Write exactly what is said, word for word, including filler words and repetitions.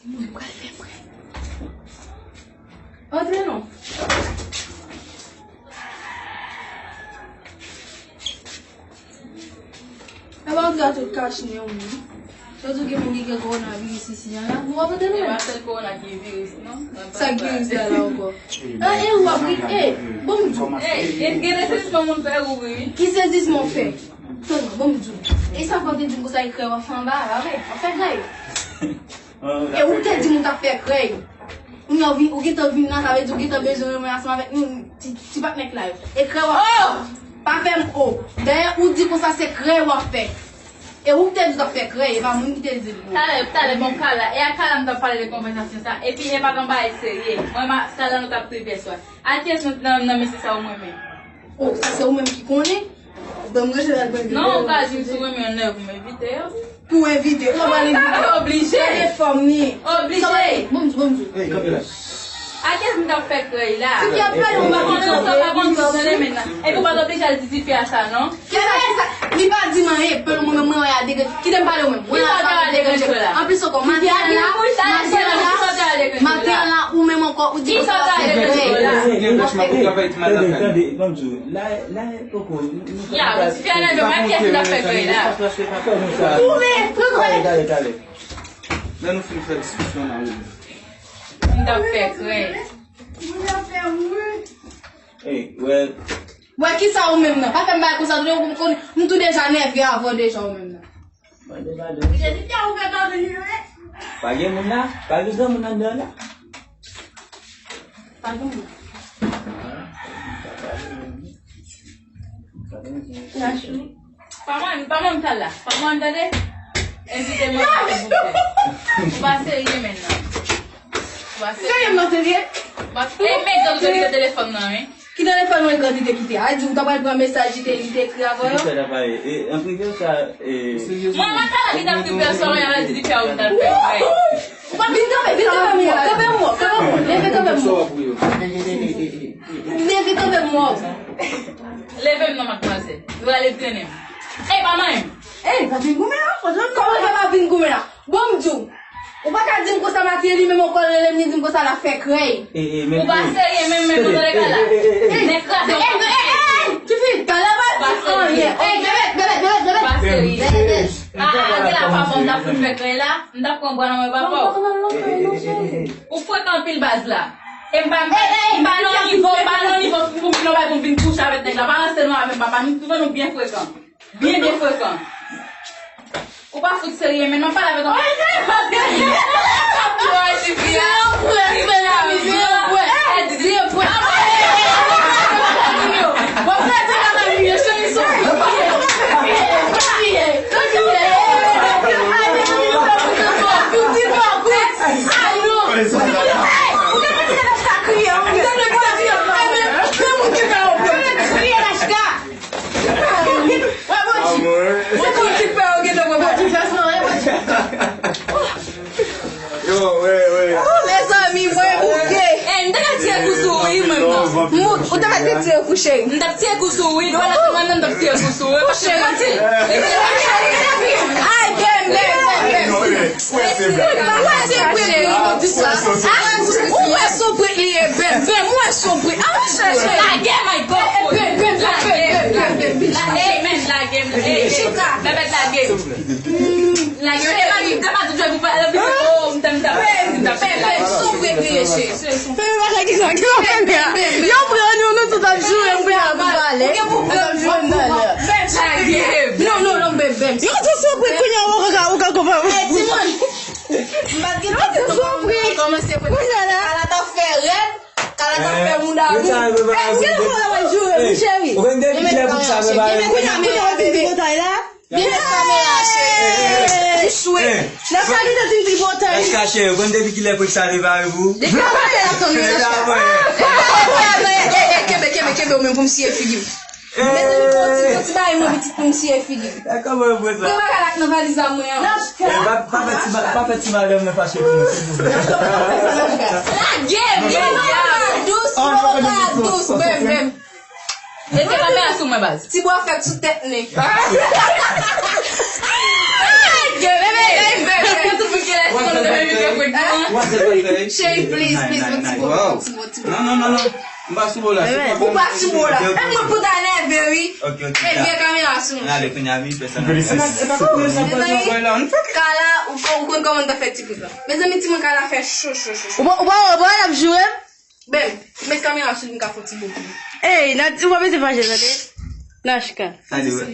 Mwen pral fè prè. Antre non. E pa antre a tout kach nen w, non. Yo di w gen moun ki gen kowonaviris isi a la. Nou pa pote nou menm. E pa sèl kowona ki viris, non. Sa k viris la la ankò? E, e, w ap ri, e, bon m di w. E, e, gen de sezisman moun fè ou ri, wi. Ki sezisman w fè? Sèlman, bon m di w. E sa fè w te di m konsa e krèy w ap fè anba a, pa vre? W ap fè krèy. E ou te di m ou t ap fè krèy. Kounye a ou vin, ou gentan vin la, sa vle di ou gentan bezwen renmen ansanm avèk nou, ti, ti patnè k la yo. E krèy w ap fè. Pa fè m o. Dayè, ou di konsa se krèy w ap fè. E ou te di w t ap fè krèy, e pa moun ki te di l non. Talè, talè, bon, Kala. E a Kala m t ap pale de konvèsasyon sa. Epi e pa t yon bagay serye. Mwen, ma, sa la nou t ap tripe swa. A kiyès nan, nan, nan mesye sa ou renmen? Oh, sa se ou menm ki konnen. Ban m ranje l al pran. Non, ou ka di m si w renmen yon nèg, ou m envite yo. Pou w envite, ou pa pral envite. Oblije. Gade fòm li. Oblije. Bon m di, bon m di. Ey, kanpe la. A kiyès m t ap fè krèy la? Ti fi ap pale, ou pa konn sa, ou pa konn sa, w tande men nan. Epi ou pa t oblije al di tifi a sa, non. Kiyès sa? Li pa di m anyen, pèl mwen menm, mwen wè a degrenn. Kite m pale mwen. Mwen la pa degrenn la. Anplis ankò, maten an la, maten an la, maten an la, ou menm ankò, ou di konsa w ap fè krèy. Tande, tande, ban m di w. La, la, poko. Ya, ou ti fè nan djòb, a kiyès m t ap fè krèy la? Ou men, pran krèy. Talè, talè, talè. Lè nou fin fè diskisyon nan ou. M t ap fè krèy. Ey, wè. Wè kisa ou menm nan? Pa fè m bagay konsa, tande, ou konn, m tou deja nève avè w deja ou menm nan. Mande padon. Jezi te ouvè dòmi li yo, wi. Pa gen moun la? Pa gen granmoun anndan la? Pa gen moun. Pa mwen, pa mwen m t al la. Pa mwen m tande. Envite mwen, silvouplè. Ou pa serye menm nan. Ou pa serye. Serye m nan serye? E men granmoun te kite telefòn nan, wi. Ki telefòn mwen granmoun te kite? A di ou ta pral pran mesaj li te, li te ekri avè w? Ki fè la pale? E, an prive sa, e. Mwen, mwen tande li t ap tripe sou mwen, al di li fè ou t al fè. Vin kanpe, vin kanpe m wè, kanpe m wè, kanpe m wè. Leve kanpe m wè. Leve kanpe m wè. Leve m non, madmwazèl. Nou pral trennen m. Ey, pa manyen m. Ey, pa vin goumen la. Kòman l fè pa vin goumen la? Bon, m di w. Ou pa ka di m konsa, Matye li menm ankò l rele m, li di m konsa l ap fè krèy. Ou pa serye menm, menm, nan kala. Nèg kraze. Ey, ey, ey, ey, tifi, talè pa di anyen. Ey, bebe, bebe, bebe, bebe. Ou pa serye. A, a, gen la pa bon, m t ap fout fè krèy la. M t ap pran bwa nan men papa w. Ou frekan anpil baz la. E m pa, m pa nan nivo, m pa nan nivo pou m vin nan bay pou m vin kouche avèk nèg la. Pa ranse nou avè m, papa. Nou twouve nou byen frekan. Byen, byen frekan. Ou pa fout serye, men m ap pale avèk ou. Yo, wi, wi. Oh, mezanmi, mwen bouke. Ey, m te ka tire kou sou ou, wi, mwen, non. M bouke. Ou te ka tire kou, cheri. M t ap tire kou sou ou, wi. Ou pa t ap mande m, m t ap tire kou sou ou, wi. Paske mwen se. Ay, bèm, bèm, bèm, bèm. Ou wè se brit li ye, bèm, bèm, ou wè se brit li ye, bèm, bèm, ou wè se brit. A, mwen chèche. Lage m, ay, bèm, bèm, bèm, bèm, bèm, bèm, bèm. Lage m, lage m, ey, bèbèt, lage m. Lage m, ey, pa di, pa di, jwe pou fè, oh, m t ap, m t ap, m t ap, bèm, bèm, se yon brit li ye, cheri. Fè m pa lage sa, ki sa fè m la? Yo pran nou, nou tout ap joure, m pran pou pale. Ou gen pou pran, pran, pran, pran. Lage m. Non, non, non, bèm, bèm. Yo tout sou brit kounye a, ou ka, ou ka konprann. Ey, timoun. M pa t gen tan pou kòmanse pou kòmanse pou kòmanse. Kala t ap fè rèd, Kala t ap fè mouda mou. Ey, m gen fò la mwen joure, wi, cheri. Ou konn depi kilè pou sa prepare. Kounye a, kounye a, w ap vin di bòtay la? Vin met kamera, cheri. Ou swe. Nan sa li te vin di bòtay. Eske cheri, ou konn depi kilè pou sa prepare pou? Depi avanyè l ap tann mwen nan chè. Ey, ey, ey, kenbe, kenbe, kenbe w menm pou m siye figi w. Mezanmi, fè yon ti, fè yon ti bagay mwen pitit pou m siye figi. Kòman yo pran sa? Pran bagay la k nan valiz la mwen an. Pa, pa fè ti ma-, pa fè ti madanm nan fache pou mwen, silvouplè. Lage m, lage m. Dous, dous, bèm, bèm. Mete kamera sou mwen, baz. Ti bwa fèt sou tèt nèg. Lage m, bèm, bèm. What's up, baby? What's up, baby? Cheri, please, please, yon ti bo, yon ti bo, yon ti bo. Non, non, non, non. M pa sou bo la. Ou pa sou bo la. E mwen pou ta nève, wi. Ok, ok. E vye kamera sou nou. N ale kounye a, wi, fè sa. Mezanmi, Kala, ou, ou konn kòman ta fè ti bout la. Mezanmi, timoun Kala fè cho, cho, cho, cho. Ou pa, ou pa, ou pa wè l ap joure m? Ben, met kamera sou li, m ka fè yon ti bo pou li. Ey, Nat, ou pa mete fache, tande? Nachka. Sa di, wè.